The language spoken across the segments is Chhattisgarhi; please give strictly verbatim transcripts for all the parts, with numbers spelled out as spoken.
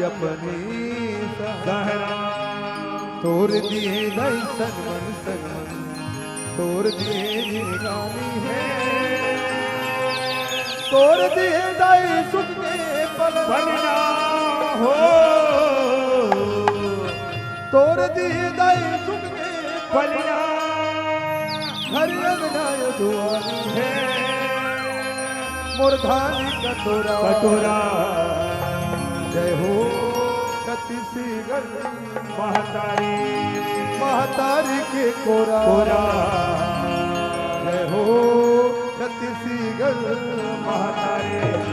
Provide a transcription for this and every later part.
अपनी सहरा। तोर दिए दई सनमन सनमन, तोर दिए जिनगानी हे। तोर दिए दई सुख के पलना। पलना हो। तोर दिए दई सुख के पलना। पलना। घर अंगना ये दुआरी हे। मोर धान कटोरा। कटोरा। जय हो छत्तीसगढ़। महतारी। महतारी के कोरा। कोरा। जय हो छत्तीसगढ़। महतारी।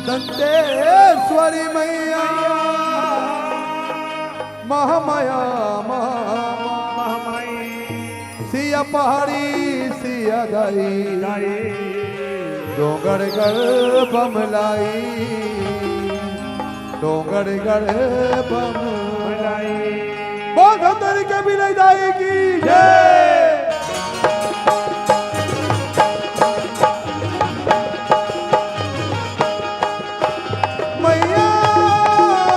दंतेश्वरी मैया महामाया, महामाई। सिया पहाड़ी सिया दाई, दाई। डोंगरगढ़ बमलाई, डोंगरगढ़ बमलाई। बोल धमतरी के बिलाई दाई की जय। मैया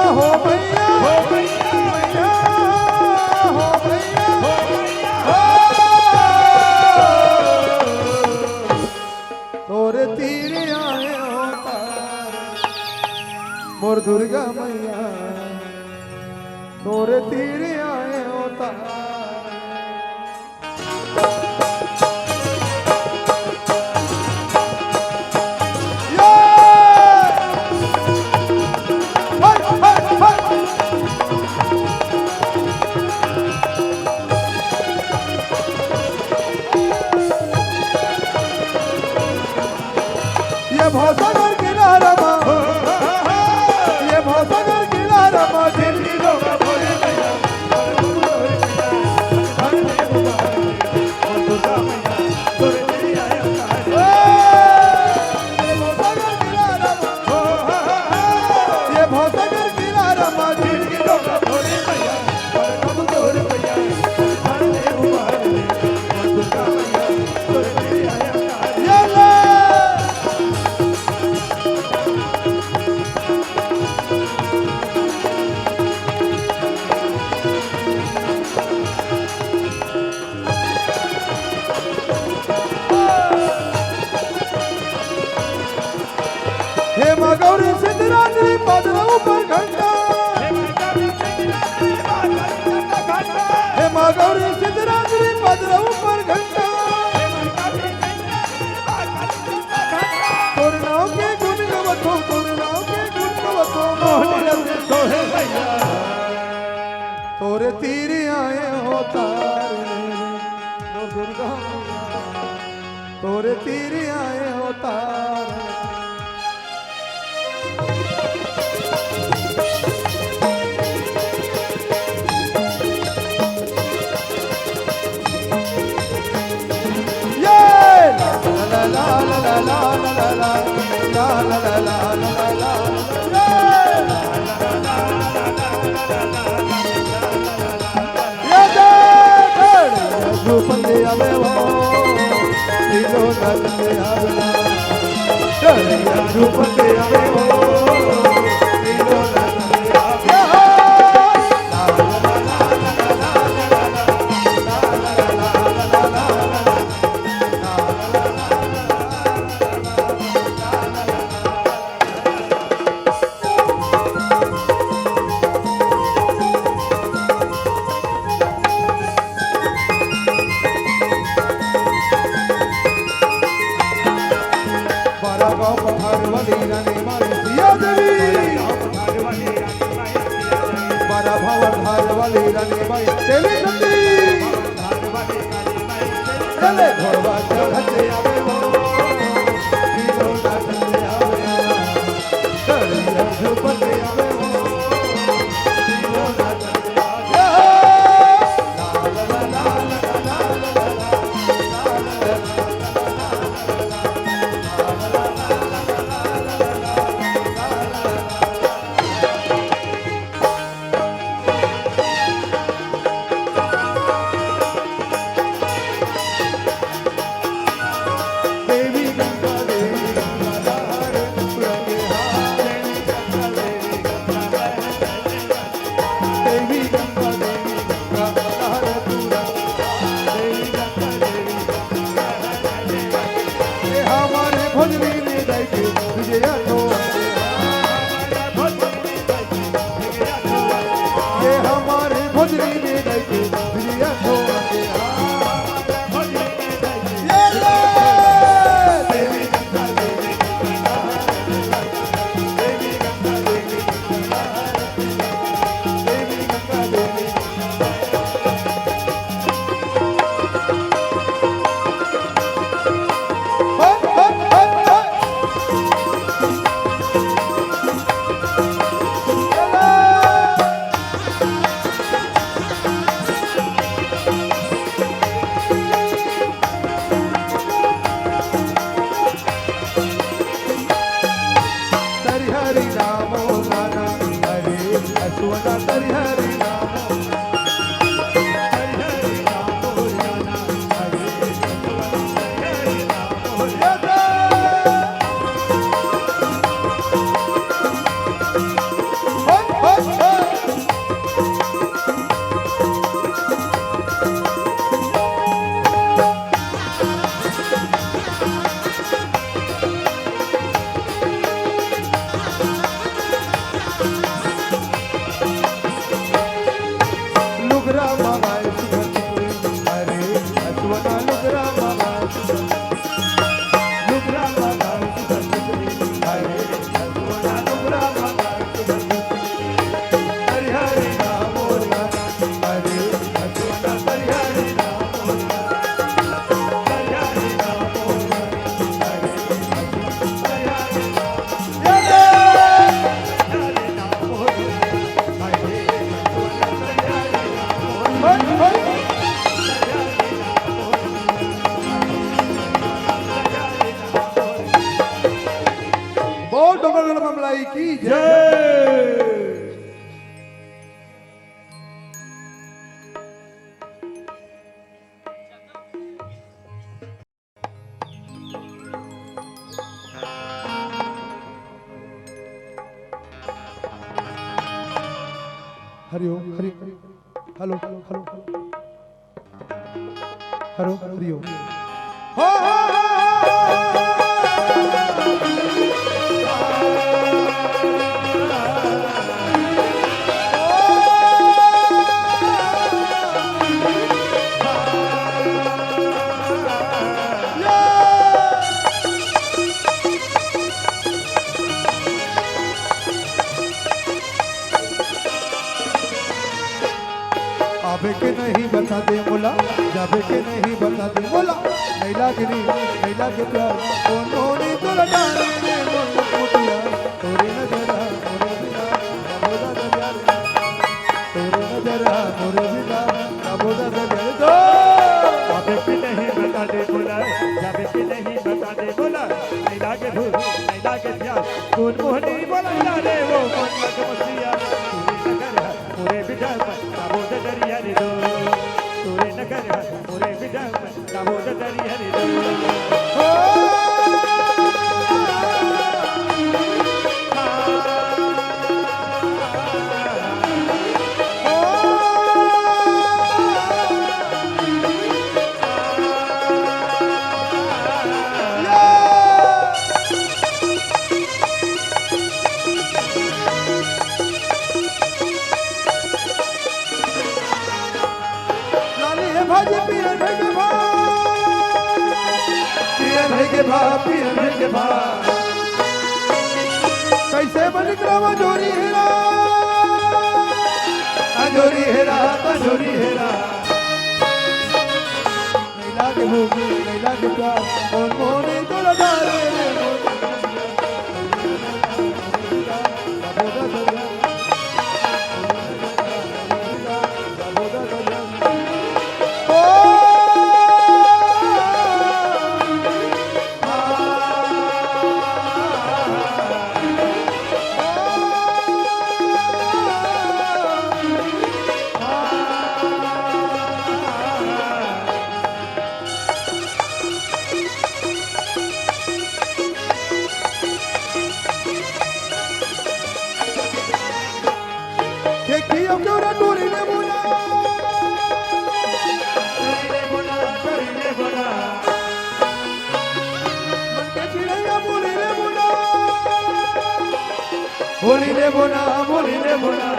हो मैया, हो मैया। मैया हो मैया, हो मैया। हो। तोरे तीर आए होता मोर दुर्गा मैया, तोरे तीर आए होता। यो! गौरी सिद्धराज श्रीपाद ऊपर घंटा। हे माँ गौरी सिद्धराज श्रीपाद ऊपर घंटा। तोर नाम के गुण गवत हो, तोर नाम के गुण गवत हो, मोहन रस सोहे मैया। तोरे तीर आए हो तारे, ओ दुर्गा मैया। तोरे तीर आए हो तारे। ये! ला, ला, ला। ये जय गणेश भूपति आवे हो, तीनों रत्न आवे ना। गणेश भूपति आवे हो, तीनों रत्न आवे हो। बड़ा गाँव पहाड़ वाली रानी माई सिया देवी। बड़ा भावर धार वाली रानी माई देवी नंदी। चले घोड़वा चढ़ते आवे हो, हीरो नाचते आवे हो, करिया झूपते आवे हो, हीरो नाचते आवे हो। बोल डोंगरगढ़ बमलाई की जय। Hari Om, Hari Om. Hello, hello, hello. Hari Om, Hari Om. हो, हो, हो, हो। जाबे के नहीं बता दे मोला, जाबे के नहीं बता दे मोला, नहीं लागे रे, नहीं लागे प्यार, कौन मोहनी तोला डारे रे मोर मुखिया, तोरे नजर आ मोरे बिना, कबो ना दरिया रे, तोरे नजर आ मोरे बिना, कबो ना दरिया रे, दो। जाबे के नहीं बता दे मोला, जाबे के नहीं बता दे मोला, नहीं लागे भूत, नहीं लागे प्यार, कौन मोहनी बोला रे वो मन लग मुखिया, तोरे नजर आ मोरे बिना, कबो ना दरिया रे दो, तोरे नजर आ मोरे बिना, कबो ना दरिया रे दो। हो। लाली हे भाजी पियर भई के भा, पियर भई के भा, पियर भई के भा। कैसे बनिक रामा जोरी हेरा, अजोरी हेरा, तजोरी हेरा। नहीं लागे भूख, नहीं लागे प्यास, कौन मोहनी तोला डारे रे मोर। देखियो क्यों रे टूरी ने बोला, टूरी ने बोला, टूरी ने बोला। मन के चिड़ैया बोली रे बोला, बोली रे बोला, बोली रे बोला।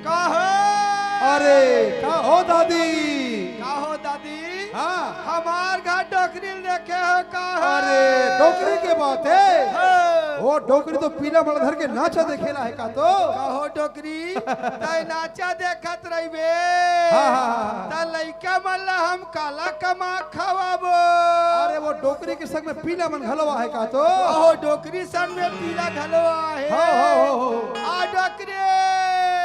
का हो? अरे, का हो दादी? का हो दादी? हाँ। हमार घर डोकरी ल देखे हो का हो? अरे, डोकरी के बात हे? हाँ। वो डोकरी तो पीला मन धर के नाचा देखेला हे का तो? का हो डोकरी? तैं नाचा देखत रहिबे। हाँ, हाँ, हाँ, हाँ। त लइका मन ला हम काला कमा खवाबो? अरे, वो डोकरी के संग में पीला मन घलो आहे का तो? ओहो, डोकरी संग में पीला घलो आहे। हो, हो, हो, हो। आ डोकरी।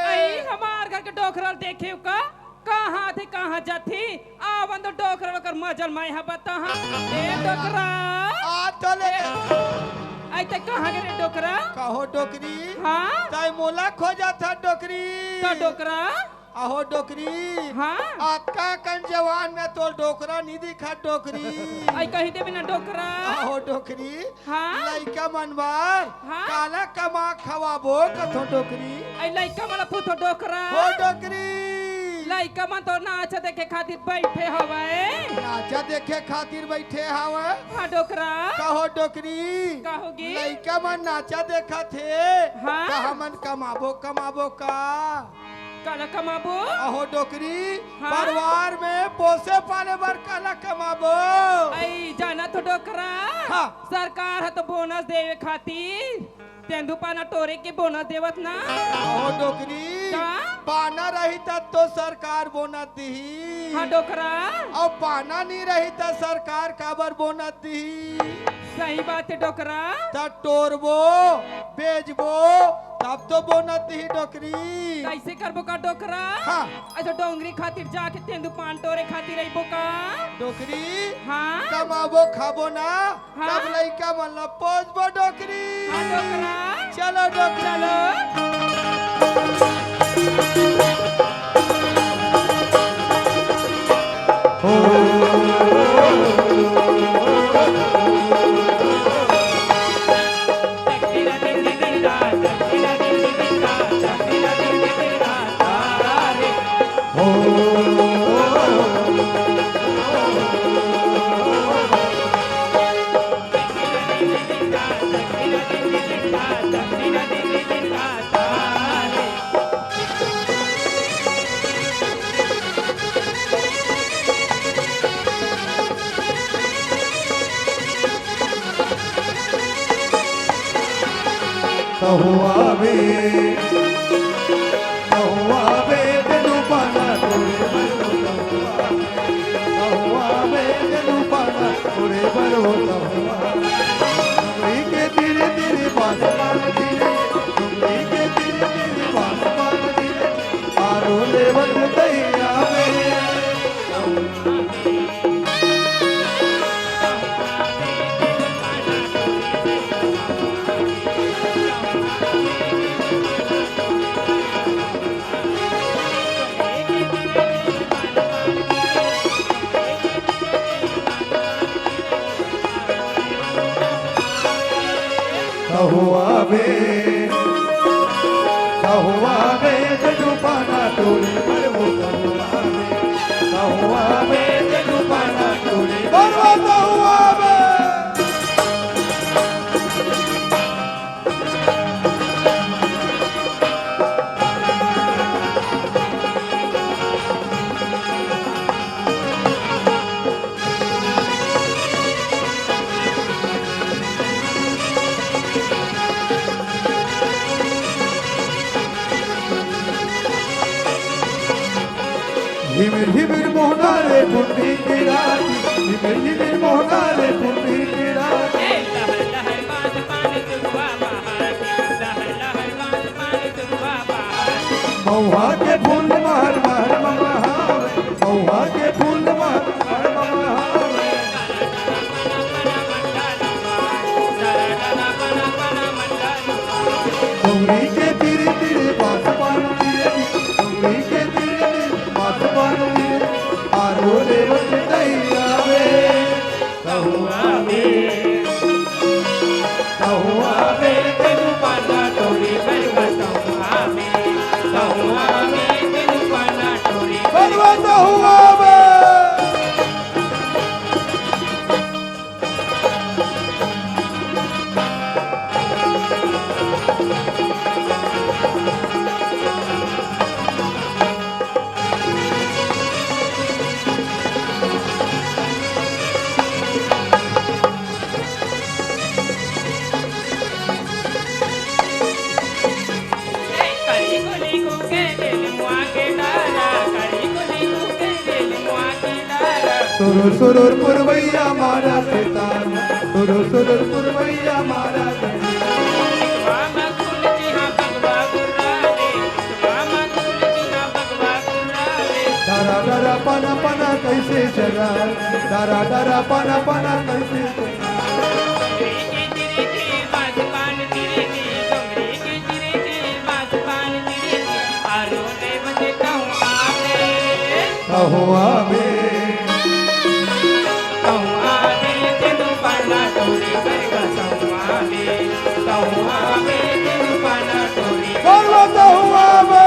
अई, हमार घर के डोकरा ल देखे हो का? कहाँ थे, कहाँ जाथे? आवन तो डोकरा ल ओकर मजा ल मैं ह बताहूँ। ए डोकरा। आ तो ले। अई तैं कहाँ गे रे डोकरा? का हो डोकरी? हाँ? तैं मोला खोजत हस डोकरी। का डोकरा? अहो डोकरी। हाँ। अतका कन जवान में तोर डोकरा नी दिखत डोकरी। अई कहि देबे ना डोकरा। अहो डोकरी। हाँ। लइका मन बर हाँ। काला कमा खवाबो कथों डोकरी। अई लइका मन ला पूछथों डोकरा। हो डोकरी। लइका मन तो नाचा देखे खातिर बइठे हवय। नाचा देखे खातिर बइठे हवय। हाँ डोकरा। का हो डोकरी। का होगे? लइका मन नाचा देखत हे। हाँ। त हमन कमाबो, कमाबो का? काला कमाबो? अहो डोकरी, हाँ? परिवार में पोसे पाले बर काला कमाबो? अई, जानथों डोकरा, हाँ। सरकार ह तो बोनस देवे खातिर तेंदू पाना टोरे के बोनस देवत ना। अहो डोकरी, का? पाना रही तब तो सरकार बोनस दिही। हाँ डोकरा। अउ पाना नी रही त सरकार काबर बोनस दिही? सही बात हे डोकरा। त टोरबो, बेचबो, अब तो बोनत ही डोकरी। कइसे करबो का डोकरा? हाँ। अच्छा, डोंगरी खातिर जाके तेंदू पान टोरे खातिर अइबो का? डोकरी, हाँ? कमाबो खाबो ना, हाँ? तब लइका मन ला पोसबो डोकरी। हाँ, डोकरा। चलो डोकरी। चलो। तहुआ बे, तहुआ बे, तेनू पाना तोरे बर हो, तहुआ बे, तहुआ बे, तेनू पाना तोरे बर हो, तहुआ। डोंगरी के तीरे तीरे बांस पान धीरे, डोंगरी के तीरे तीरे बांस पान धीरे, आरो लेवत तहिया में। तहुआ बे, तहुआ बे, तेनू पाना टोरी बर हो, तहुआ बे, तहुआ बे, तेनू पाना टोरी बर हो, तहुआ बे। हिमिर हिमिर मोहना रे पुन्नी की रात, हिमिर हिमिर मोहना रे पुन्नी की रात। महुआ के फूल महर महर महर, महुआ के फूल महर महर महर। डोंगरी के तीरे तीरे बांस पान तीरे, डोंगरी के तीरे तीरे बांस पान तीरे, आरो लेवत तहिया में। तहुआ बे, तहुआ बे, तेनू पाना टोरी बरुआ तहुआ बे, तहुआ बे, तेनू पाना टोरी बरुआ तहुआ बे। सुरुर सुरुर पुरवैया मारा सितार, सुरुर सुरुर पुरवैया मारा सितार। डरा डरा पना पना कैसे चला, डरा डरा पना पना कैसे चला। तहुआ बे, तहुआ बे, तहुआ बे।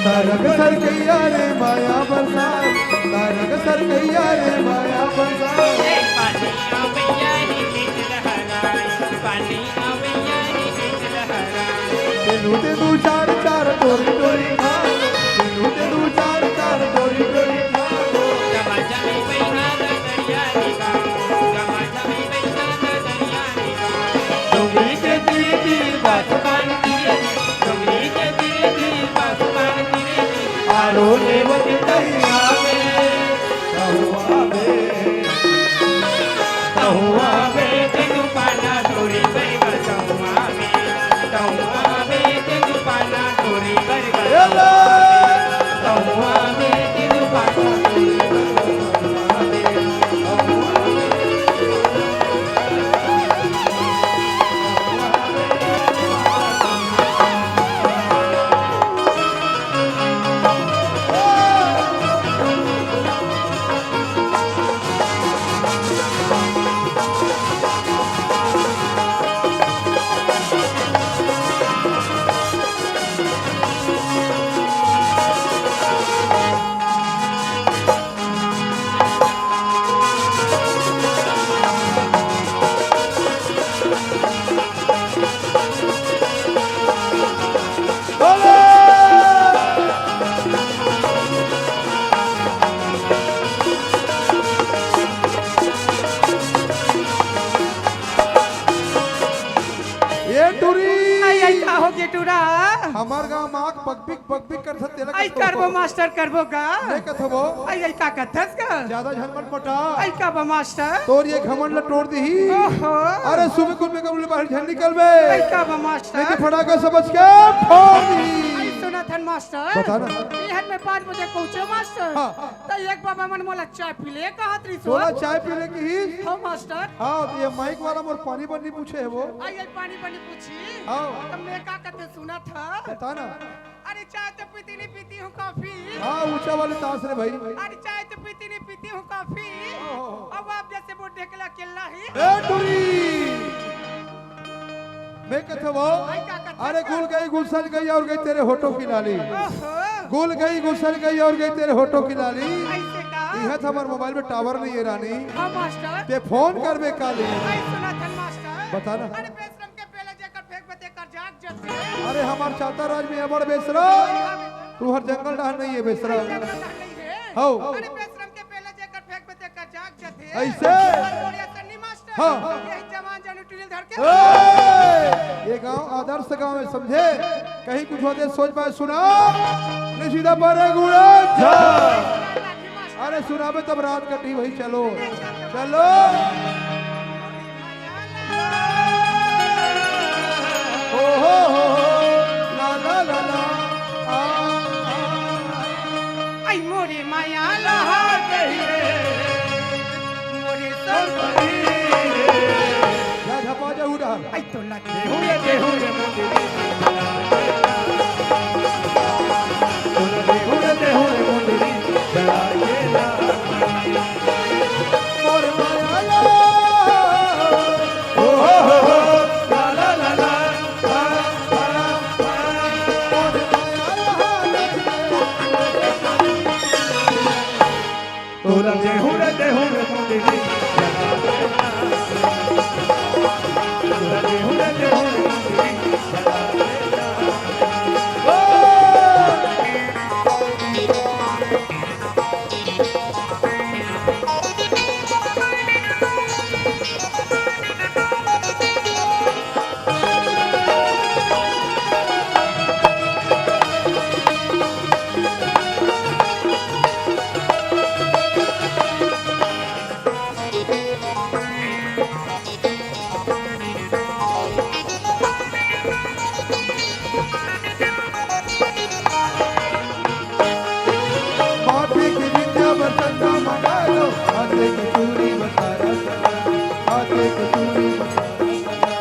तारक सरकैया रे माया बरसात, तारक सरकैया रे माया बरसात। तेनू दे दू चार चार टोरी टोरी खा, तेनू दे दू चार चार टोरी टोरी खा। रोले वो दिन दरिया में, तहुआ बे, तहुआ बे, तेनू पाना डोरी बरगा, तहुआ बे, तहुआ बे, तेनू पाना डोरी बरगा, ये लो। तहुआ बे, तेनू पाना डोरी बरगा। ए टूरी। आई, आई, का हो गे टूरा? हमार गांव माँ बकबिक बकबिक करथे, तेला आई कथो। करबो मास्टर, करबो गा। नहीं कथो वो। आई, आई, का कथस गा? ज्यादा झन मत पटा। आई, का बा मास्टर? तोर ये घमंड ला टोर दिही। ओहो। अरे सुबह कुल में कबूले बाहर झन निकलबे। आई, का बा मास्टर? नहीं तो फटाका समझ के फोड़ दिही। आई, सुना थन मास्टर। बता ना। बिहान में पाँच बजे पहुंचे मास्टर। हाँ। त एक बाबा मन मोला चाय पी ले कहत रहिस। तोला चाय पी ले किहिस? हाँ मास्टर। हाँ, त ये माइक वाला मोर पानी बन्नी पूछे हे वो। आई, आई, पानी बन्नी पूछी। हाँ। त मैं का कथे सुनत हस? बता ना। अरे चाय तो पीती नहीं पीती हूँ कॉफी। हाँ, ऊंचा वाले तास रे भाई। अरे चाय तो पीती नहीं पीती हूँ कॉफी। ओहो। अब आप जैसे बूढ़े के अकेला ही। ए टूरी। मैं कथे वो, आई, का कथे? अरे गुल गई, गुलशन गई और गई तेरे होठों की लाली। ओहो। गुल गई, गुलशन गई और गई तेरे होठों की लाली। ऐसे का? इहे तो हमार मोबाइल में टावर नहीं है रानी। हाँ मास्टर। ते फोन करबे काली। आई, सुना थन मास्टर। बता ना। अरे बेशरम के पहले जेकर फेंक बते कर जाग जते। अरे हमार चाता राज में अबड़ बेशरम। तू हर जंगल डहर नहीं है बेशरम। जंगल डहर नहीं है। हौ। अरे बेशरम के पहले जेकर फेंक बते कर जाग जते। ऐसे? और बोलिया सन्नी मास्टर। हाँ। यही जवान जानू टिलिल धर के। ए, ये गांव आदर्श गांव है, समझे? कहीं कुछ होते सोच पाए, सुना। नहीं सीधा पर गुड़ा जा। अरे सुनाबे तब रात कटी भाई, चलो। चलो। ओ हो हो हो, ला ला ला ला, आ, आ, आ। आई मोरे माया लहा गई रे, मोरे सरपरी रे। जा झपा जा उड़ा। आई तो लगे हुए, हुए मुंडरी। तोला देहुरे, देहुरे मुंडरी, बड़ा गेला। मोर माया ला। ओ हो हो हो, ला ला ला ला, ला, ला, ला। मोर माया ला। तोला देहुरे, देहुरे मुंडरी। तोला देहुरे, देहुरे मुंडरी। माथे के बिंदिया बर चंदा मंगा लो, हाथे के चूड़ी बर सारा सगा, हाथे के चूड़ी बर सारा सगा।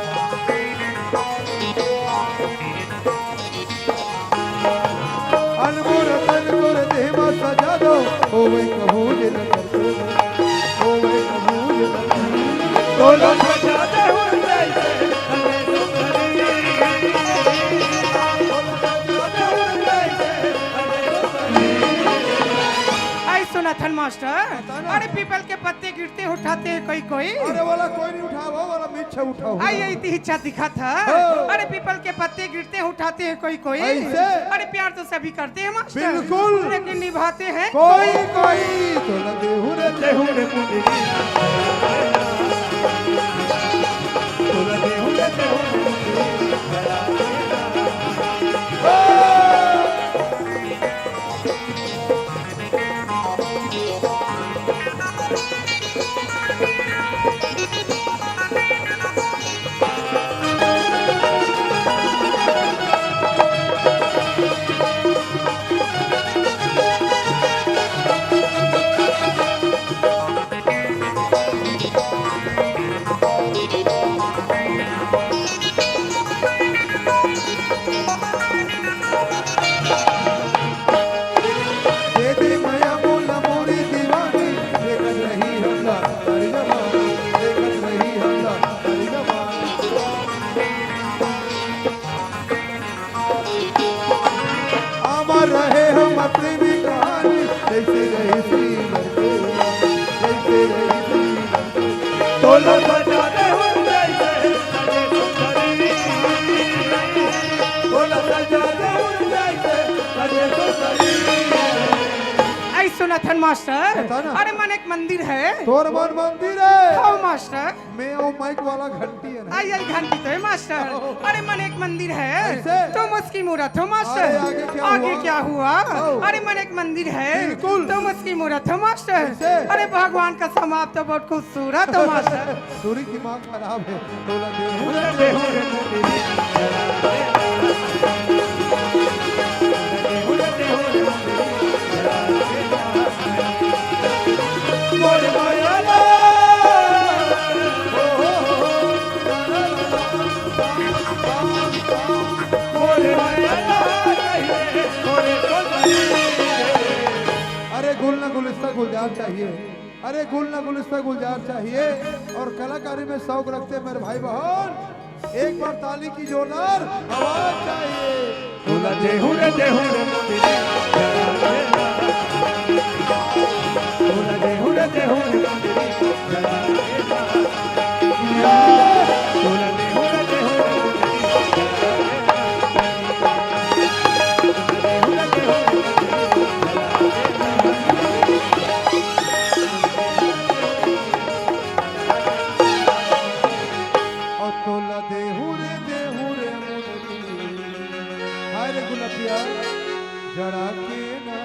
अनमोल तन तोर देह मा सजा दो, होवे कभू जे न करतो, होवे कभू जे न करतो। तोला सजा दे हुन जैसे, आई सुना थन मास्टर, बता ना। अरे पीपल के पत्ते गिरते उठाते हैं कोई कोई। अरे वाला कोई नहीं उठाओ, वाला मिच्छा उठाओ। आई, आई ती इच्छा दिखा था। हो। अरे पीपल के पत्ते गिरते उठाते हैं कोई कोई। ऐसे? अरे प्यार तो सभी करते हैं मास्टर। बिल्कुल। लेकिन निभाते हैं कोई कोई। तोला देहु रे, देहु रे मुंडरी। तोला देहु रे, देहु रे मुंडरी। ओ। रहे हम अपनी भी कहानी, जैसे रही श्रीमती, जैसे रही श्रीमती। तोला सजा दे हूँ जैसे सजे सुंदरी, तोला सजा दे हूँ जैसे सजे सुंदरी। ऐ सुनथन मास्टर, बता ना। अरे मन एक मंदिर है। तोर मन मंदिर है। हाँ मास्टर। मैं वो माइक वाला घंटी है ना। आई, आई घंटी तो है मास्टर। अरे मन एक मंदिर है। ऐसे? तुम उसकी मूरत हो मास्टर। अरे आगे क्या आगे हुआ? क्या हुआ? आओ। अरे मन एक मंदिर है। बिल्कुल। तुम उसकी मूरत हो मास्टर। ऐसे? अरे भगवान का समाप तो बहुत खूबसूरत हो मास्टर। सूरी दिमाग खराब है। तोला देहू रे देहू रे मोरे। अरे गुल ना गुलिस्ता गुलजार चाहिए। अरे गुल ना गुलिस्ता गुलजार चाहिए। और कलाकारी में शौक रखते मेरे भाई बहन, एक बार ताली की जोरदार आवाज चाहिए। तोला देहू रे देहू रे मोरे। तोला देहू रे देहू रे मोरे। और तोला देहू रे देहू रे मुरली। हाय रे गुलपिया, जड़ा के ना।